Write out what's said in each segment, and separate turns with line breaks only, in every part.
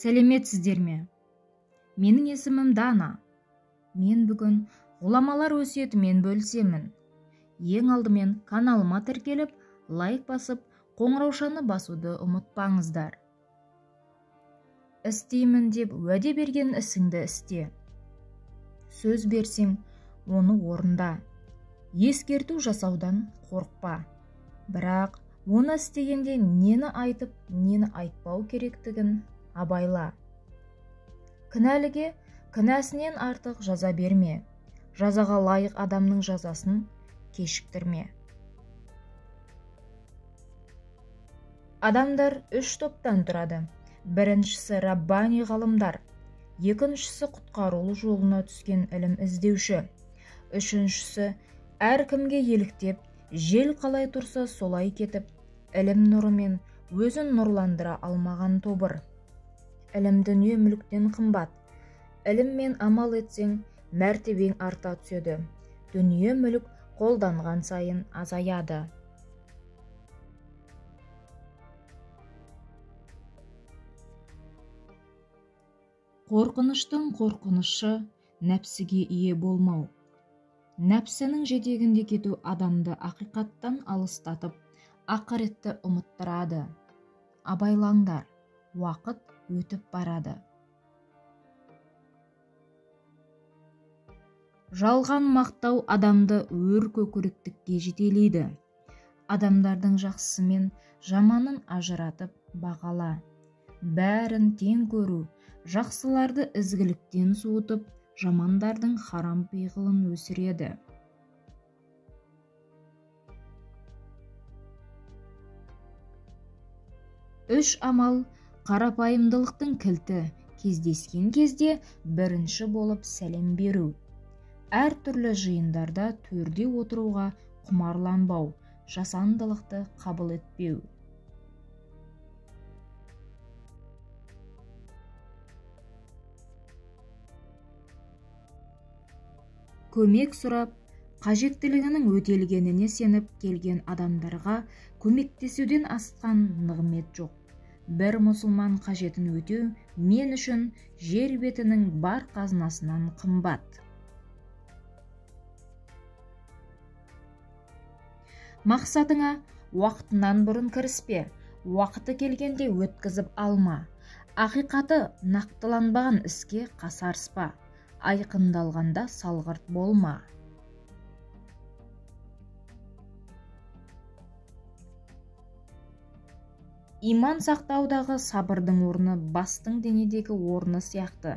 Сәлеметсіздер ме? Менің есімім Дана. Мен бүгін ғұламалар өсиетімен бөлісемін. Ең алдымен каналыма тіркеліп, лайк басып, қоңыраушаны басуды ұмытпаңыздар. Істеймін деп уәде берген ісіңді істе. Сөз берсең, оны орында. Ескерту жасаудан қорықпа. Бірақ оны істегенде нені айтып, нені айтпау керектігін абайла. Кінәліге кінәсінен артық жаза берме. Жазаға лайық адамның жазасын кешіктірме. Адамдар үш топтан тұрады. Біріншісі раббани ғалымдар, екіншісі құтқару жолына түскен ілім іздеуші, үшіншісі әркімге еліктеп, жел қалай тұрса солай кетіп, ілім нұрымен өзін нұрландыра алмаған тобыр. Ілім дүние мүліктен қымбат. Іліммен амал етсең, мәртебең арта түседі. Дүние мүлік қолданған сайын азаяды. Қорқыныштың қорқынышы нәпсіге ие болмау. Нәпсінің жетегінде кету адамды ақиқаттан алыстатып, ақыретті ұмыттырады. Абайлаңдар, уақыт өтіп барады. Жалған мақтау адамды өр көкіректікке жетелейді. Адамдардың жақсысы мен жаманын ажыратып бағала. Бәрін тең көру, жақсыларды ізгіліктен суытып, жамандардың харам пиғылын өсіреді. Үш амал қарапайымдылықтың кілті. Кездескен кезде бірінші болып сәлем беру. Әртүрлі жиындарда төрде отыруға құмарланбау, жасандылықты қабыл етпеу. Көмек сұрап, қажеттілігінің өтелгеніне сеніп келген адамдарға көмектесуден асқан нығмет жоқ. Бір мұсылман қажетін өтеу мен үшін жер бетінің бар қазынасынан қымбат. Мақсатыңа уақытынан бұрын кіріспе, уақыты келгенде өткізіп алма. Ақиқаты нақтыланбаған іске қасарыспа, айқындалғанда салғырт болма. Иман сақтаудағы сабырдың орны бастың денедегі орны сияқты.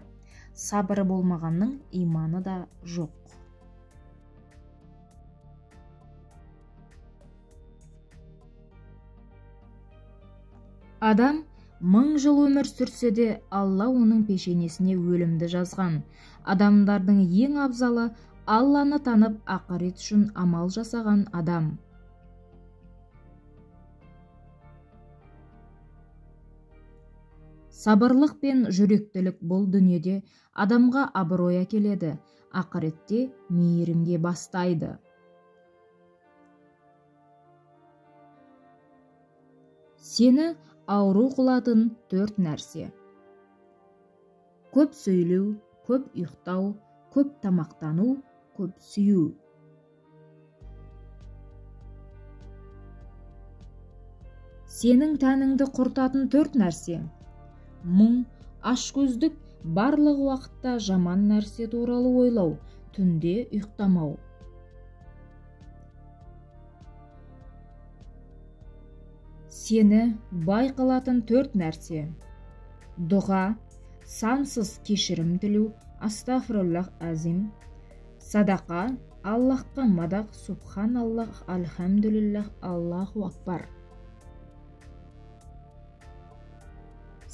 Сабыры болмағанның иманы да жоқ. Адам 1000 жыл өмір сүрсе де, Алла оның пешенесіне өлімді жазған. Адамдардың ең абзалы Алланы танып, ақырет үшін амал жасаған адам. Сабырлық пен жүректілік бұл дүниеде адамға абырой әкеледі, ақыретте мейірімге бастайды. Сені ауру қылатын төрт нәрсе. Көп сөйлеу, көп ұйықтау, көп тамақтану, көп сүю. Сенің тәніңді құртатын төрт нәрсе. Мұң, ашкөздік, барлық уақытта жаман нәрсе туралы ойлау, түнде ұйықтамау. Сені бай қылатын төрт нәрсе. Дұға, сансыз кешірім тілеу, астағфируллах азим, садақа, Аллахқа мадақ, субханаллах, альхамдулиллах, Аллаху акбар.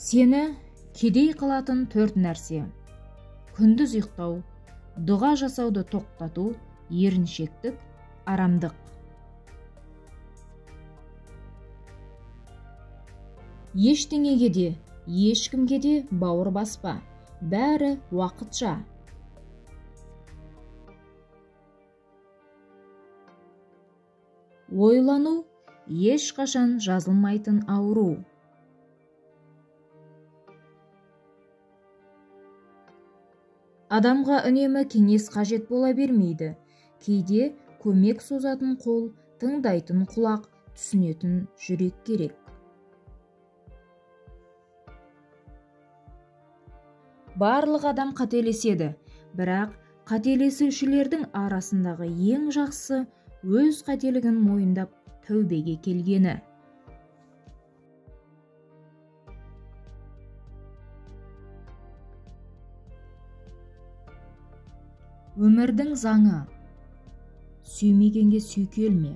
Сені кедей қылатын төрт нәрсе. Күндіз ұйықтау, дұға жасауды тоқтату, еріншектік, арамдық. Ештеңеге де, ешкімге де бауыр баспа, бәрі уақытша. Ойлану ешқашан жазылмайтын ауру. Адамға үнемі кеңес қажет бола бермейді. Кейде көмек созатын қол, тыңдайтын құлақ, түсінетін жүрек керек. Барлық адам қателеседі, бірақ қателесушілердің арасындағы ең жақсысы өз қателігін мойындап тәубеге келгені. Өмірдің заңы. Сүймегенге сүйкелме.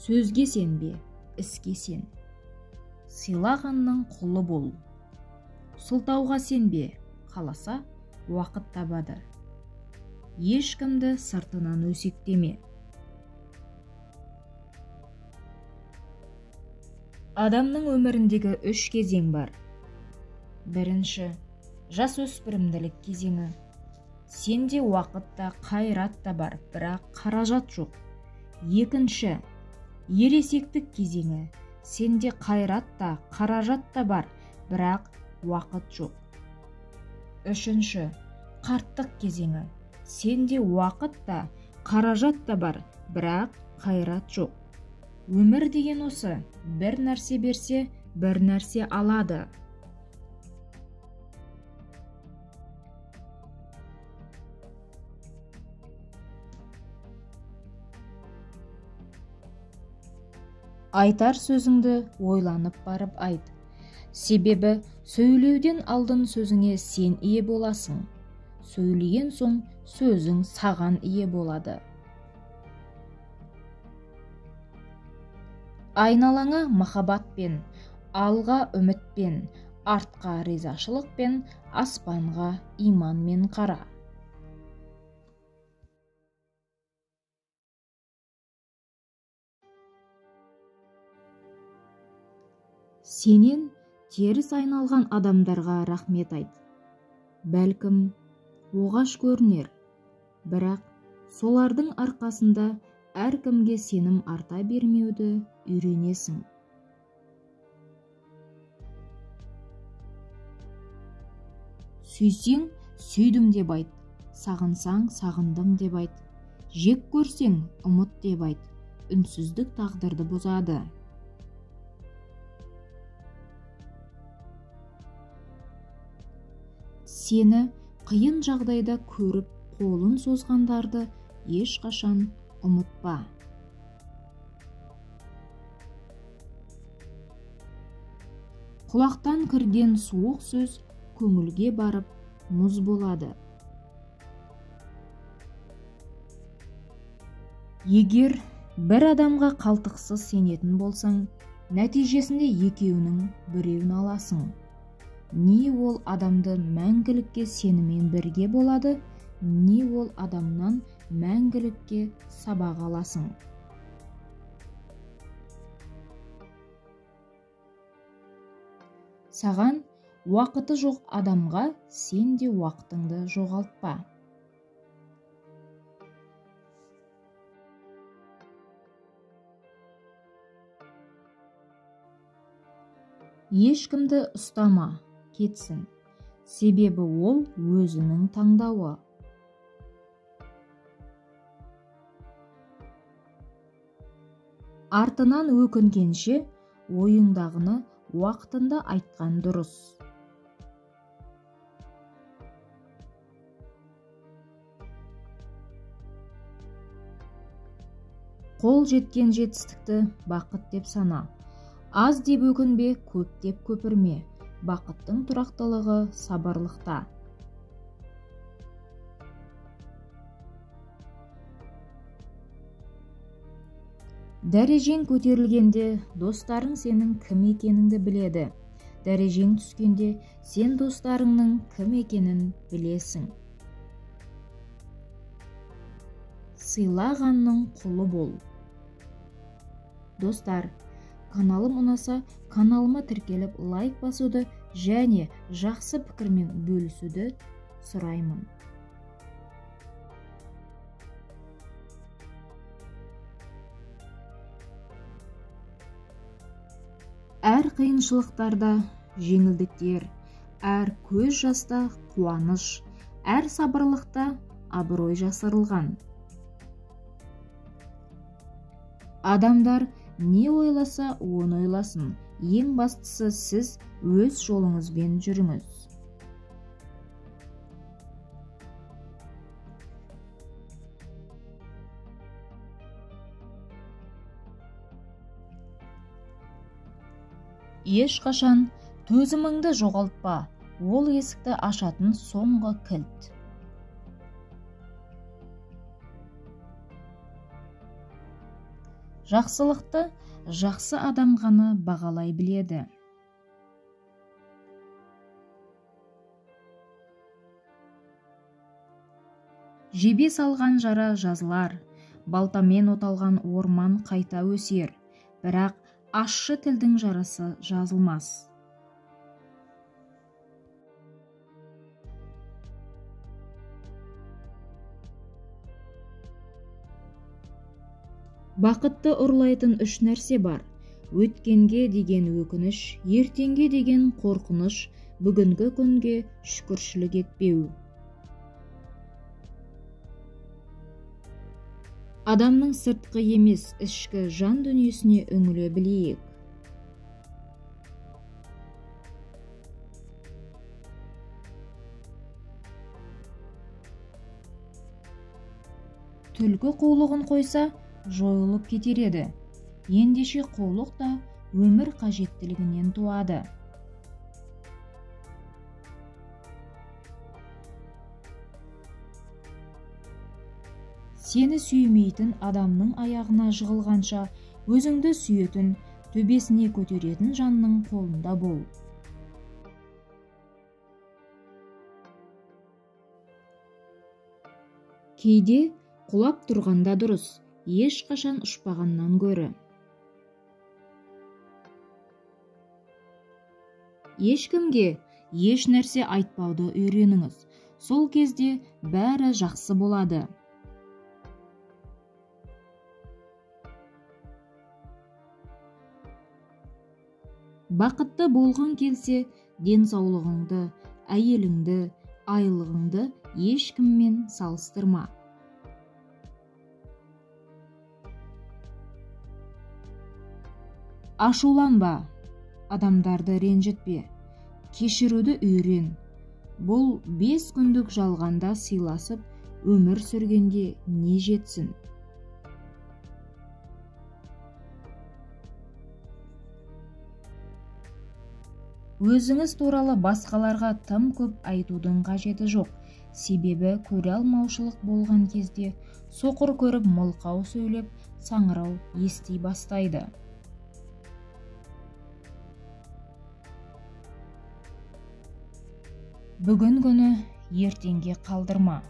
Сөзге сенбе, іске сен. Сыйлағанның құлы бол. Сылтауға сенбе, қаласа уақыт табады. Ешкімді сыртынан өсектеме. Адамның өміріндегі 3 кезең бар. Бірінші, жасөспірімділік кезеңі. Сенде уақыт та, қайрат та бар, бірақ қаражат жоқ. Екінші, ересектік кезеңі. Сенде қайрат та, қаражат та бар, бірақ уақыт жоқ. Үшінші, қарттық кезеңі. Сенде уақыт та, қаражат та бар, бірақ қайрат жоқ. Өмір деген осы, бір нәрсе берсе, бір нәрсе алады. Айтар сөзіңді ойланып барып айт. Себебі сөйлеуден алдын сөзіңе сен ие боласың. Сөйлеген соң сөзің саған ие болады. Айналаңа махаббатпен, алға үмітпен, артқа ризашылықпен, аспанға иманмен қара. Сенен теріс айналған адамдарға рахмет айт. Бәлкім, оғаш көрінер, бірақ солардың арқасында әркімге сенім арта бермеуді үйренесің. Сүйсең, сүйдім деп айт, сағынсаң, сағындым деп айт, жек көрсең, ұмыт деп айт, үнсіздік тағдырды бұзады. Сені қиын жағдайда көріп қолын созғандарды ешқашан ұмытпа. Құлақтан кірген суық сөз көңілге барып мұз болады. Егер бір адамға қалтқысыз сенетін болсаң, нәтижесінде екеуінің біреуін аласың. Не ол адамды мәңгілікке сенімен бірге болады, не ол адамнан мәңгілікке сабақ аласың. Саған уақыты жоқ адамға сен де уақытыңды жоғалтпа. Ешкімді ұстама, кетсін. Себебі ол өзінің таңдауы. Артынан өкінгенше ойыңдағыны уақытында айтқан дұрыс. Қол жеткен жетістікті бақыт деп сана. Аз деп өкінбе, көп деп көпірме. Бақыттың тұрақтылығы сабырлықта. Дәрежең көтерілгенде достарың сенің кім екеніңді біледі. Дәрежең түскенде сен достарыңның кім екенін білесің. Сыйлағанның құлы бол. Достар, каналым ұнаса, каналыма тіркеліп лайк басуды және жақсы пікірмен бөлісуді сұраймын. Әр қиыншылықтарда жеңілдіктер, әр көз жаста қуаныш, Әр сабырлықта абырой жасырылған. Адамдар не ойласа, оны ойласын. Ең бастысы сіз өз жолыңызбен жүріңіз. Ешқашан төзіміңді жоғалтпа, ол есікті ашатын соңғы кілт. Жақсылықты жақсы адам ғана бағалай біледі. Жебе салған жара жазылар, балтамен оталған орман қайта өсер, бірақ ащы тілдің жарасы жазылмас. Бақытты ұрлайтын үш нәрсе бар. Өткенге деген өкініш, ертеңге деген қорқыныш, бүгінгі күнге шүкіршілік етпеу. Адамның сыртқы емес, ішкі жан дүниесіне үңіле білейік. Түлкі қулығын қойса, жойылып кетер еді. Ендеше қулық та өмір қажеттілігінен туады. Сені сүймейтін адамның аяғына жығылғанша, өзіңді сүйетін, төбесіне көтеретін жанның қолында бол. Кейде құлап тұрғанда дұрыс, ешқашан ұшпағаннан гөрі. Ешкімге еш нәрсе айтпауды үйреніңіз. Сол кезде бәрі жақсы болады. Бақытты болғың келсе, денсаулығыңды, әйеліңді, айлығыңды ешкіммен салыстырма. Ашуланба, адамдарды ренжітпе, кешіруді үйрен. Бұл 5 күндік жалғанда сыйласып, өмір сүргенге не жетсін? Өзіңіз туралы басқаларға тым көп айтудың қажеті жоқ. Себебі көре алмаушылық болған кезде соқыр көріп мылқау сөйлеп, саңырау ести бастайды. Бүгін күні ертеңге қалдырма.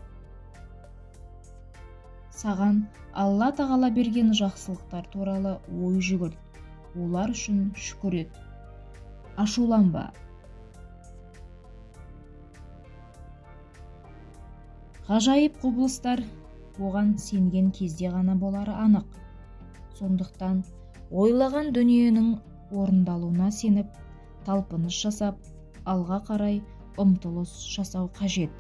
Саған Алла тағала берген жақсылықтар туралы ой жүгірт, олар үшін шүкір ет. Ашуланба. Ғажайып құбылыстар оған сенген кезде ғана болары анық. Сондықтан ойлаған дүниенің орындалуына сеніп, талпыныс жасап, алға қарай ұмтылыс жасау қажет.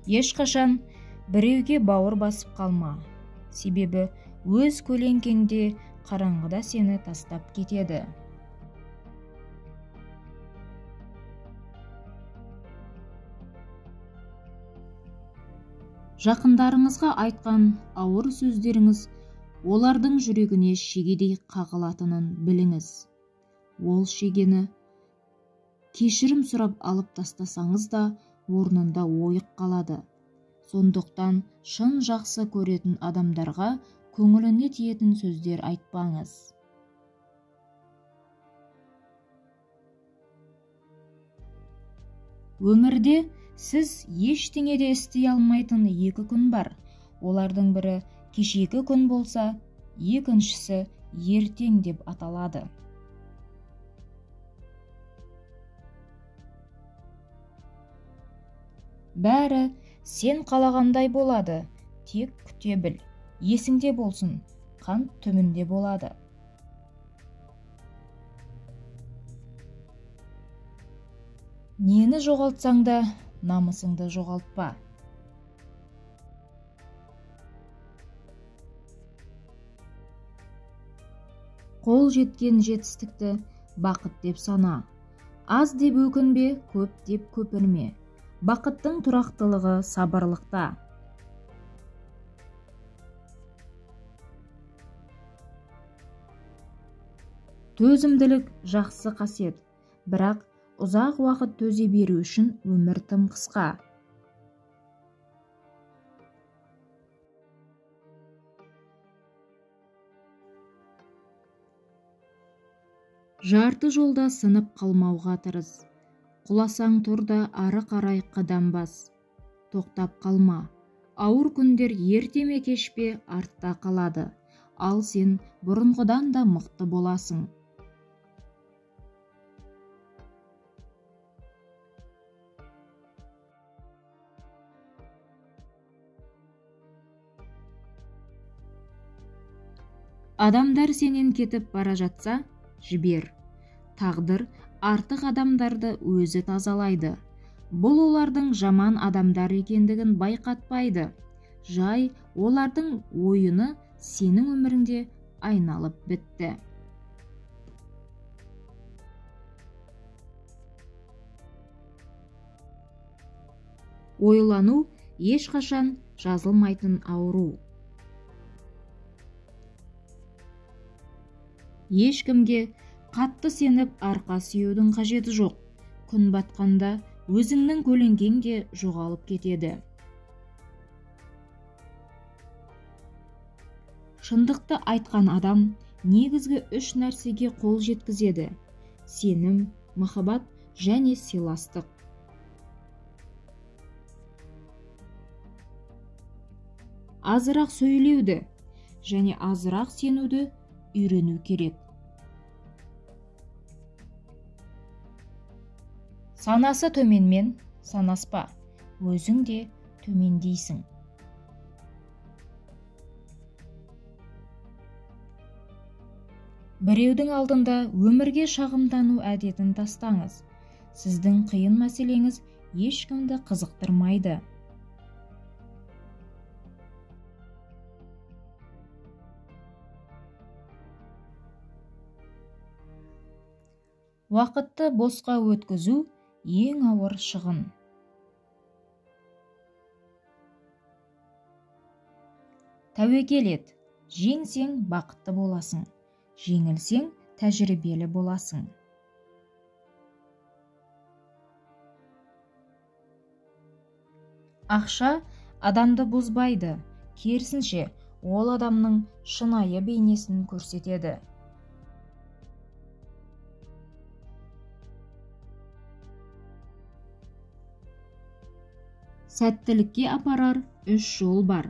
Ешқашан біреуге бауыр басып қалма. Себебі өз көлеңкеңде қараңғыда сені тастап кетеді. Жақындарыңызға айтқан ауыр сөздеріңіз олардың жүрегіне шегедей қағылатынын біліңіз. Ол шегені кешірім сұрап алып тастасаңыз да орнында ойық қалады. Сондықтан шын жақсы көретін адамдарға көңіліне тиетін сөздер айтпаңыз. Өмірде сіз ештеңе де істей алмайтын екі күн бар. Олардың бірі кешегі күн болса, екіншісі ертең деп аталады. Бәрі сен қалағандай болады, тек күте біл. Есіңде болсын, қант түбінде болады. Нені жоғалтсаң да, намысыңды жоғалтпа. Қол жеткен жетістікті бақыт деп сана. Аз деп өкінбе, көп деп көпірме. Бақыттың тұрақтылығы сабырлықта. Төзімділік жақсы қасиет, бірақ ұзақ уақыт төзе беру үшін өмір тым қысқа. Жарты жолда сынып қалмауға тырыс. Құласаң тұр да ары қарай қадам бас. Тоқтап қалма. Ауыр күндер ерте ме кеш пе артта қалады. Ал сен бұрынғыдан да мықты боласың. Адамдар сенен кетіп бара жатса, жібер. Тағдыр артық адамдарды өзі тазалайды. Бұл олардың жаман адамдар екендігін байқатпайды. Жай олардың ойыны сенің өміріңде айналып бітті. Ойлану ешқашан жазылмайтын ауру. Ешкімге қатты сеніп арқа сүйеудің қажеті жоқ. Күн батқанда өзіңнің көлеңкең де жоғалып кетеді. Шындықты айтқан адам негізгі үш нәрсеге қол жеткізеді: сенім, махаббат және сыйластық. Азырақ сөйлеуді және азырақ сенуді үйрену керек. Санасы төменмен санаспа, өзің де төмендейсің. Біреудің алдында өмірге шағымдану әдетін тастаңыз. Сіздің қиын мәселеңіз ешкімді қызықтырмайды. Уақытты босқа өткізу ең ауыр шығын. Тәуекел ет, жеңсең бақытты боласың, жеңілсең тәжірибелі боласың. Ақша адамды бұзбайды, керісінше, ол адамның шынайы бейнесін көрсетеді. Сәттілікке апарар үш жол бар: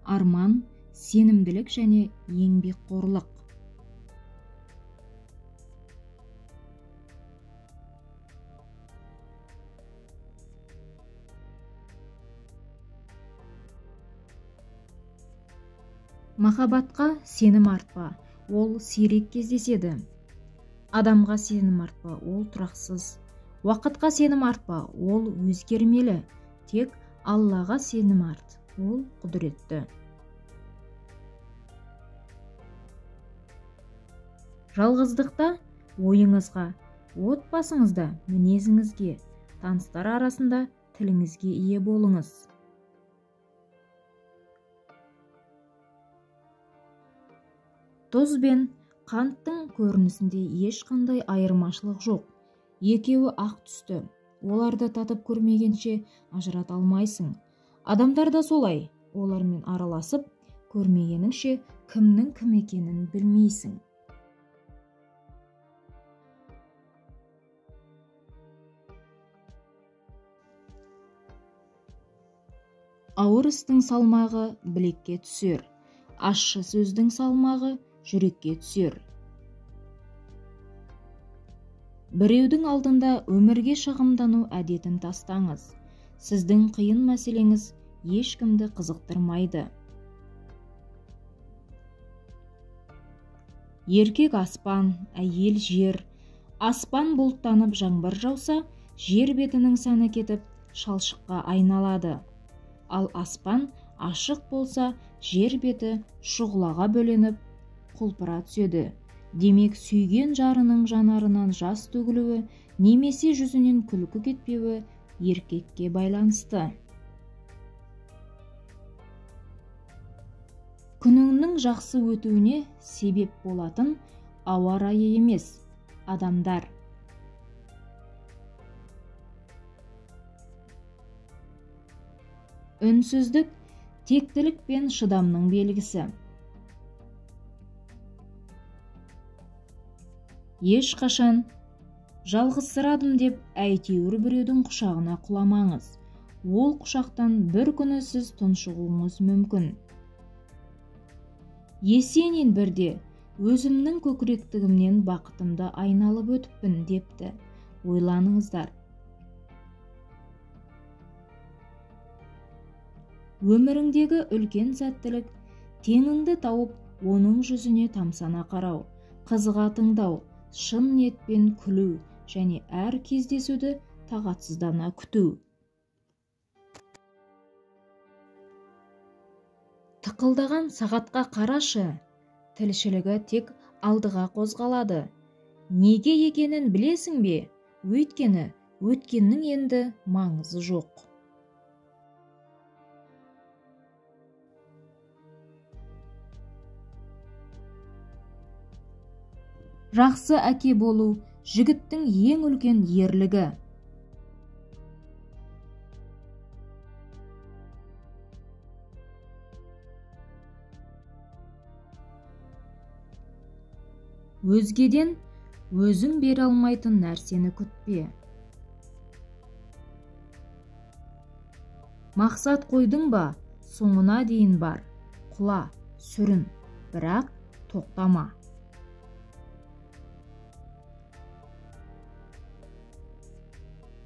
арман, сенімділік және еңбекқорлық. Махаббатқа сенім артпа, ол сирек кездеседі. Адамға сенім артпа, ол тұрақсыз. Уақытқа сенім артпа, ол өзгермелі. Тек Аллаға сенім арт, ол құдіретті. Жалғыздықта ойыңызға, отбасыңызда мінезіңізге, таныстар арасында тіліңізге ие болыңыз. Тұз бен қанттың көрінісінде ешқандай айырмашылық жоқ. Екеуі ақ түсті. Оларды татып көрмегенше ажырата алмайсың. Адамдар да солай, олармен араласып, көрмегеніңше кімнің кім екенін білмейсің. Ауыр істің салмағы білекке түсер, ащы сөздің салмағы жүрекке түсер. Біреудің алдында өмірге шағымдану әдетін тастаңыз. Сіздің қиын мәселеңіз ешкімді қызықтырмайды. Еркек аспан, әйел жер. Аспан бұлттанып жаңбыр жауса, жер бетінің сәні кетіп, шалшыққа айналады. Ал аспан ашық болса, жер беті шұғылаға бөленіп, құлпыра түседі. Демек, сүйген жарының жанарынан жас төгілуі немесе жүзінен күлкі кетпеуі еркекке байланысты. Күніңнің жақсы өтуіне себеп болатын ауа райы емес, адамдар. Үнсіздік тектілік пен шыдамның белгісі. Ешқашан жалғызсырадым деп әйтеуір біреудің құшағына құламаңыз. Ол құшақтан бір күні сіз тұншығуыңыз мүмкін. Есенин бірде өзімнің көкіректігімнен бақытымды айналып өтіппін депті. Ойланыңыздар. Өміріңдегі үлкен сәттілік теңіңді тауып, оның жүзіне тамсана қарау, қызыға тыңдау, шын ниетпен күлу және әр кездесуді тағатсыздана күту. Тықылдаған сағатқа қарашы, тілшілігі тек алдыға қозғалады. Неге екенін білесің бе? Өйткені өткеннің енді маңызы жоқ. Жақсы әке болу жігіттің ең үлкен ерлігі. Өзгеден өзің бере алмайтын нәрсені күтпе. Мақсат қойдың ба, соңына дейін бар. Құла, сүрін, бірақ тоқтама.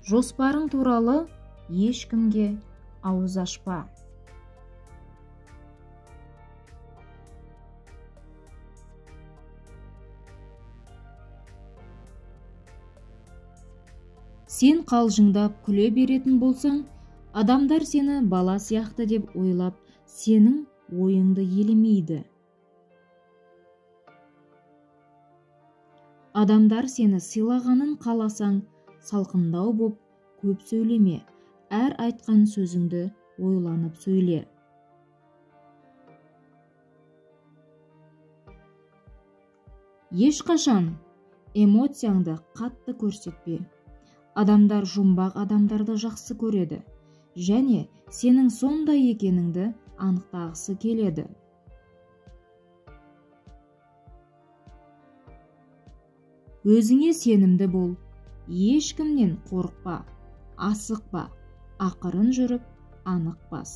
Жоспарың туралы ешкімге ауыз ашпа. Сен қалжыңдап күле беретін болсаң, адамдар сені бала сияқты деп ойлап, сенің ойыңды елемейді. Адамдар сені сыйлағанын қаласаң, салқындау боп көп сөйлеме, әр айтқан сөзіңді ойланып сөйле. Ешқашан эмоцияңды қатты көрсетпе. Адамдар жұмбақ адамдарды жақсы көреді және сенің сондай екеніңді анықтағысы келеді. Өзіңе сенімді бол. Ешкімнен қорықпа, асықпа, ақырын жүріп, анық бас.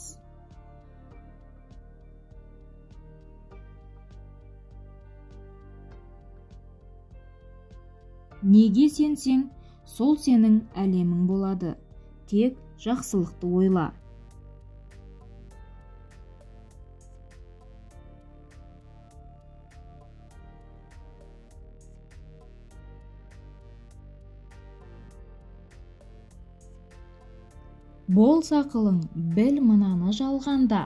Неге сенсең, сол сенің әлемің болады. Тек жақсылықты ойла. Болса ақылың, біл мынаны жалғанда,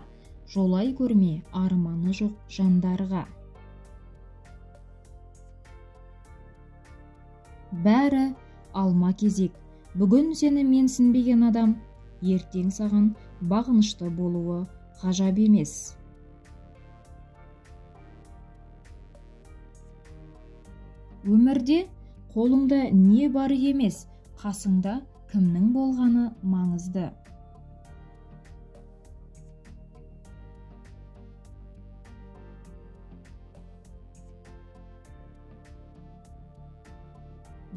жолай көрме арманы жоқ жандарға. Бәрі алма кезек. Бүгін сені менсінбеген адам, ертең саған бағынышты болуы ғажап емес. Өмірде қолыңда не бар емес, қасыңда кімнің болғаны маңызды.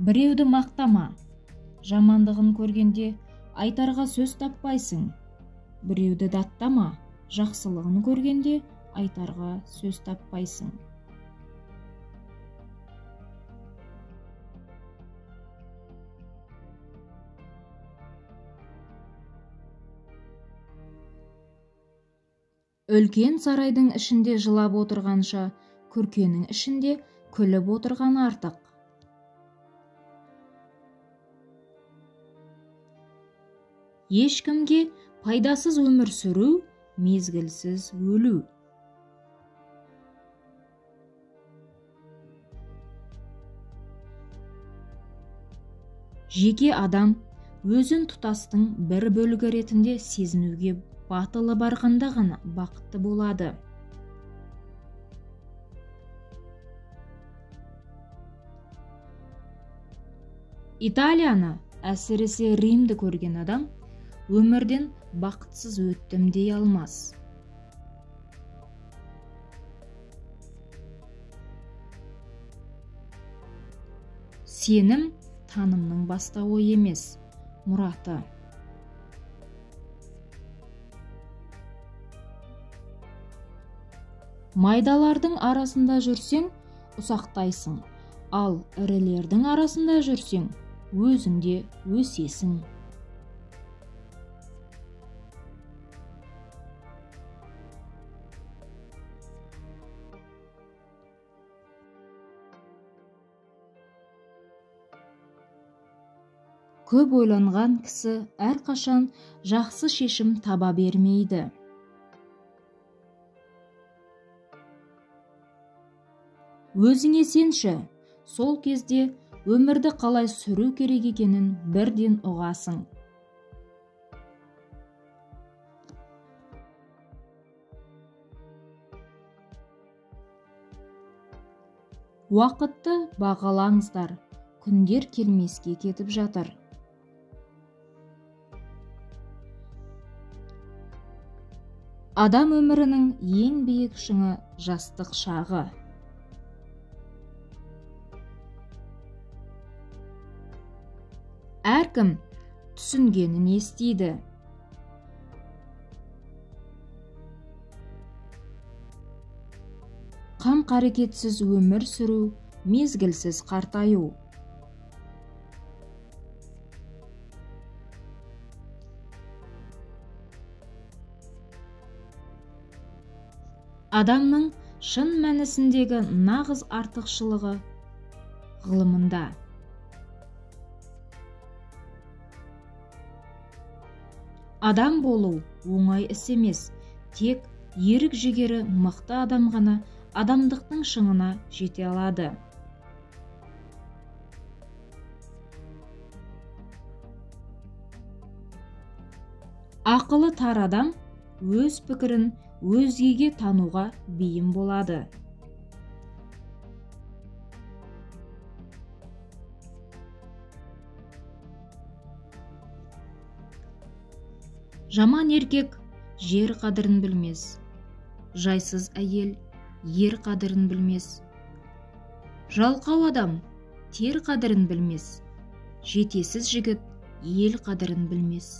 Біреуді мақтама, жамандығын көргенде айтарға сөз таппайсың. Біреуді даттама, жақсылығын көргенде айтарға сөз таппайсың. Үлкен сарайдың ішінде жылап отырғанша, күркенің ішінде күліп отырған артық. Ешкімге пайдасыз өмір сүру, мезгілсіз өлу. Жеке адам өзін тұтастың бір бөлігі ретінде сезінуге батылы барғанда ғана бақытты болады. Италияны, әсіресе Римді көрген адам, өмірден бақытсыз өттім дей алмас. Сенім танымның бастауы емес, мұраты. Майдалардың арасында жүрсең, ұсақтайсың, ал ірілердің арасында жүрсең, өзің де өсесің. Көп ойланған кісі әрқашан жақсы шешім таба бермейді. Өзіңе сенші, сол кезде өмірді қалай сүру керек екенін бірден ұғасың. Уақытты бағалаңыздар, күндер келмеске кетіп жатыр. Адам өмірінің ең биік шыңы жастық шағы. Әркім түсінгенін естиді. Қам-қарекетсіз өмір сүру, мезгілсіз қартаю. Адамның шын мәнісіндегі нағыз артықшылығы ғылымында. Адам болу оңай іс емес, тек ерік-жігері мықты адам ғана адамдықтың шыңына жете алады. Ақылы тар адам өз пікірін өзгеге тануға бейім болады. Жаман еркек жер қадірін білмес, жайсыз әйел ер қадірін білмес. Жалқау адам тер қадірін білмес, жетесіз жігіт ел қадірін білмес.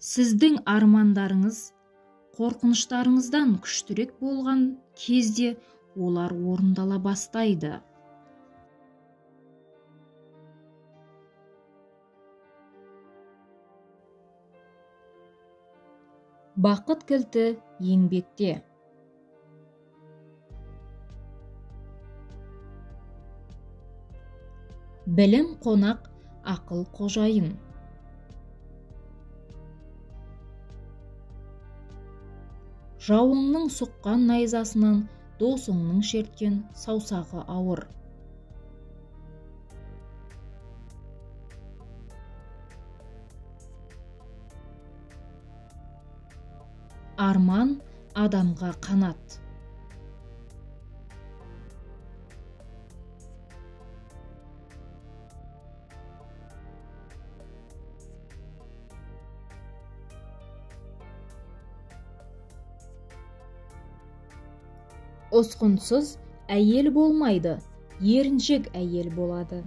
Сіздің армандарыңыз қорқыныштарыңыздан күштірек болған кезде олар орындала бастайды. Бақыт кілті еңбекте. Білім қонақ, ақыл қожайын. Жауыңның сұққан найзасынан досыңның шерткен саусағы ауыр. Арман адамға қанат. Ұсқынсыз әйел болмайды, еріншек әйел болады.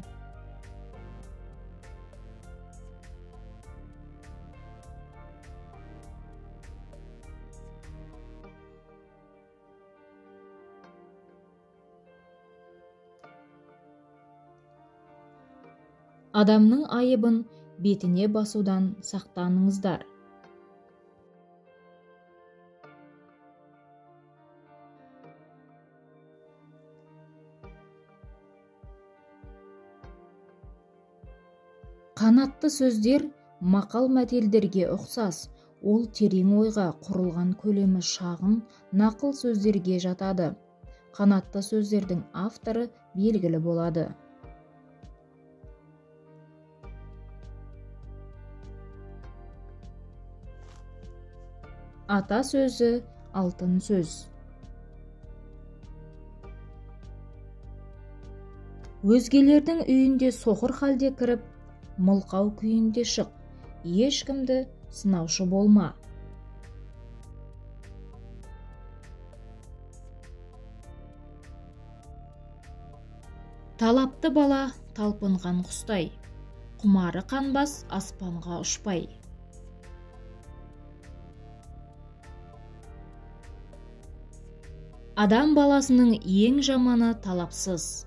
Адамның айыбын бетіне басудан сақтаныңыздар. Қанатты сөздер мақал-мәтелдерге ұқсас, ол терең ойға құрылған көлемі шағын нақыл сөздерге жатады. Қанатты сөздердің авторы белгілі болады. Ата сөзі алтын сөз. Өзгелердің үйінде соқыр халде кіріп, мылқау күйінде шық, ешкімді сынаушы болма. Талапты бала талпынған құстай, құмары қанбас аспанға ұшпай. Адам баласының ең жаманы талапсыз.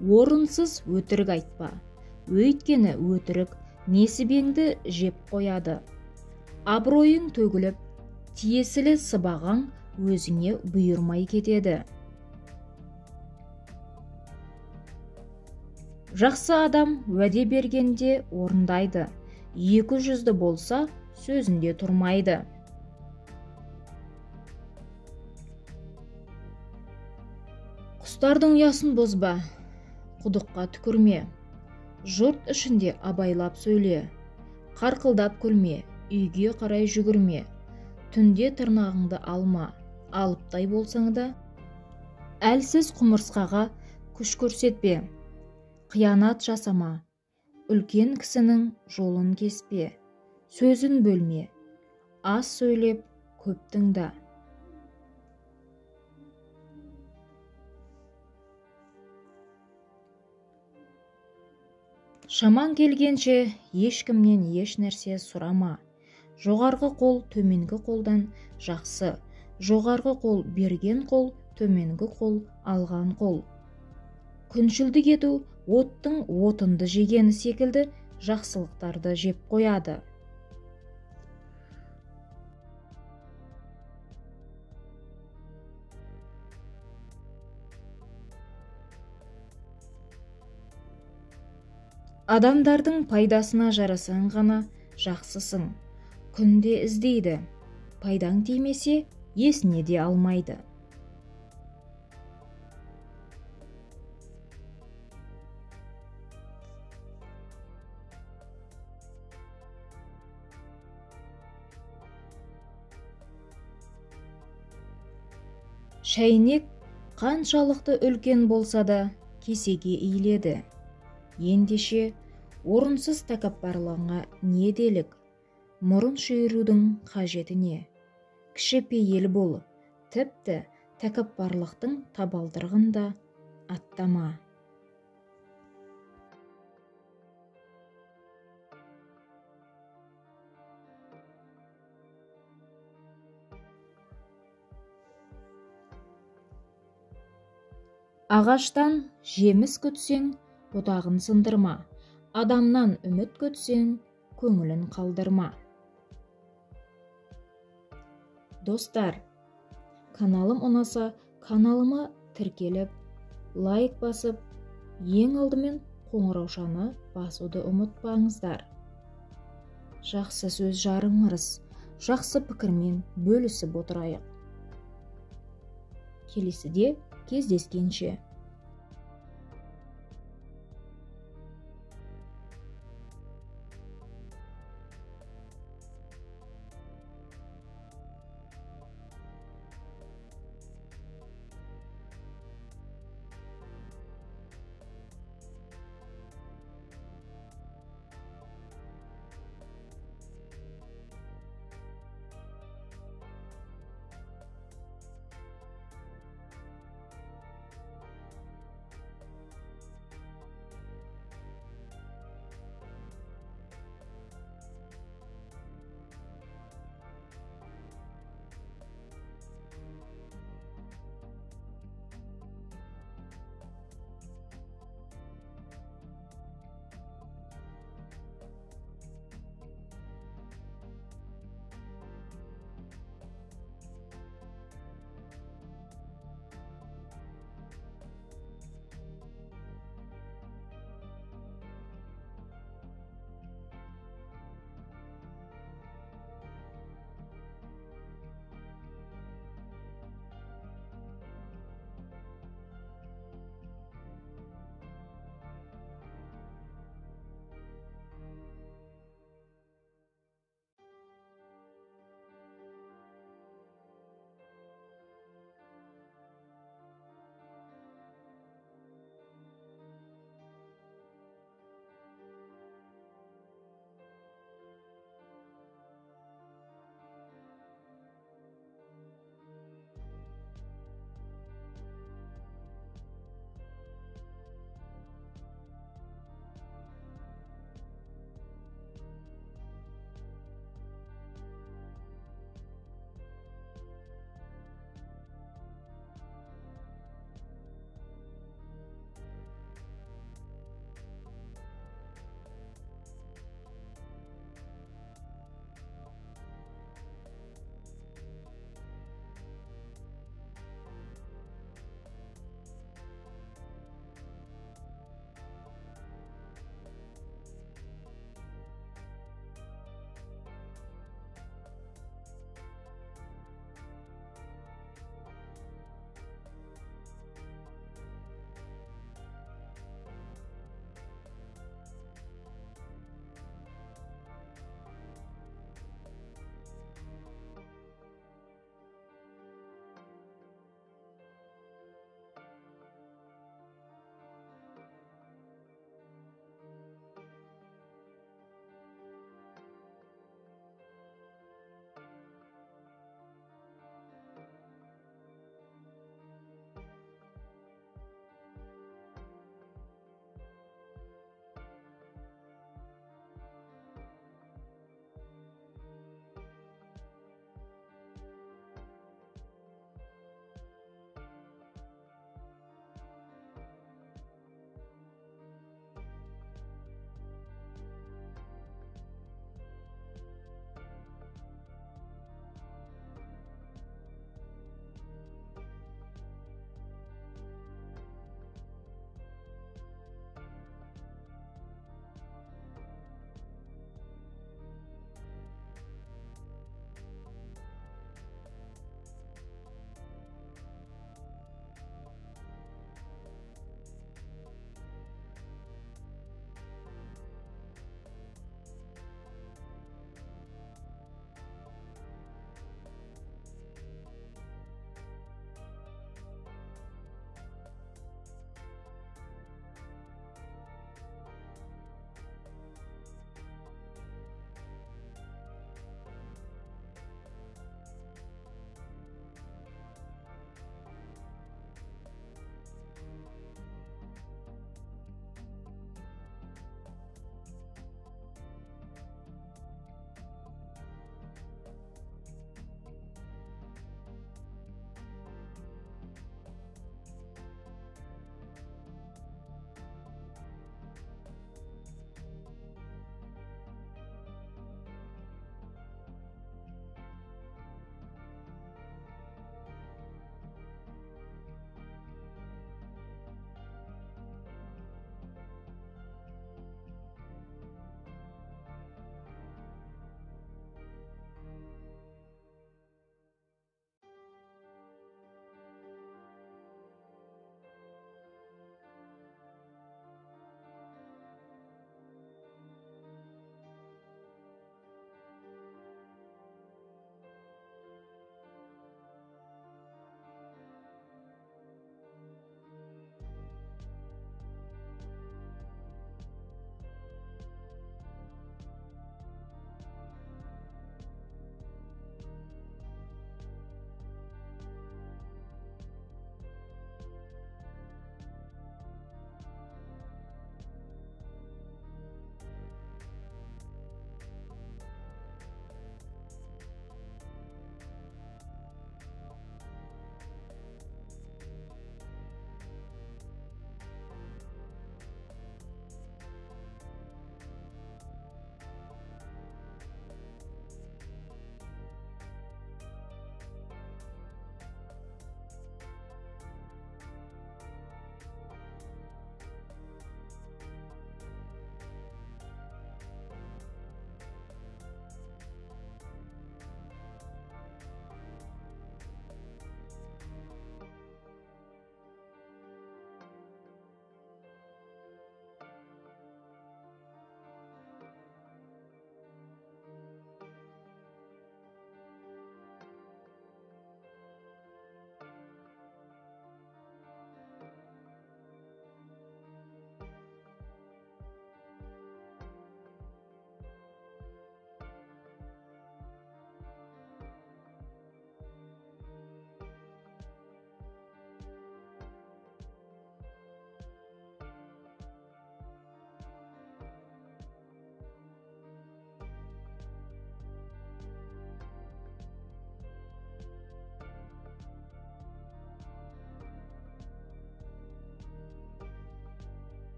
Орынсыз өтірік айтпа, өйткені өтірік несібеңді жеп қояды. Абыройың төгіліп, тиесілі сыбағаң өзіңе бұйырмай кетеді. Жақсы адам уәде бергенде орындайды, екі жүзді болса сөзінде тұрмайды. Құстардың ұясын бұзба, құдыққа түкірме, жұрт ішінде абайлап сөйле, қарқылдап күлме, үйге қарай жүгірме, түнде тырнағыңды алма, алыптай болсаң да, әлсіз құмырсқаға күш көрсетпе, қиянат жасама, үлкен кісінің жолын кеспе, сөзін бөлме, аз сөйлеп көп тыңда. Шамаң келгенше ешкімнен еш нәрсе сұрама. Жоғарғы қол төменгі қолдан жақсы, жоғарғы қол берген қол, төменгі қол алған қол. Күншілдік ету оттың отынды жегені секілді жақсылықтарды жеп қояды. Адамдардың пайдасына жарасаң ғана жақсысың. Күнде іздейді, пайдаң тимесе есіне де алмайды. Шәйнек қаншалықты үлкен болса да кесеге иіледі. Ендеше, орынсыз тәкаппарлығыңа не делік, мұрын шүйірудің қажеті не? Кішіпейіл бол, тіпті тәкаппарлықтың табалдырығын да аттама. Ағаштан жеміс күтсең, бұтағын сындырма, адамнан үміт күтсең, көңілін қалдырма. Достар, каналым ұнаса, каналыма тіркеліп, лайк басып, ең алдымен қоңыраушаны басуды ұмытпаңыздар. Жақсы сөз жарым ырыс, жақсы пікірмен бөлісіп отырайық. Келесіде кездескенше.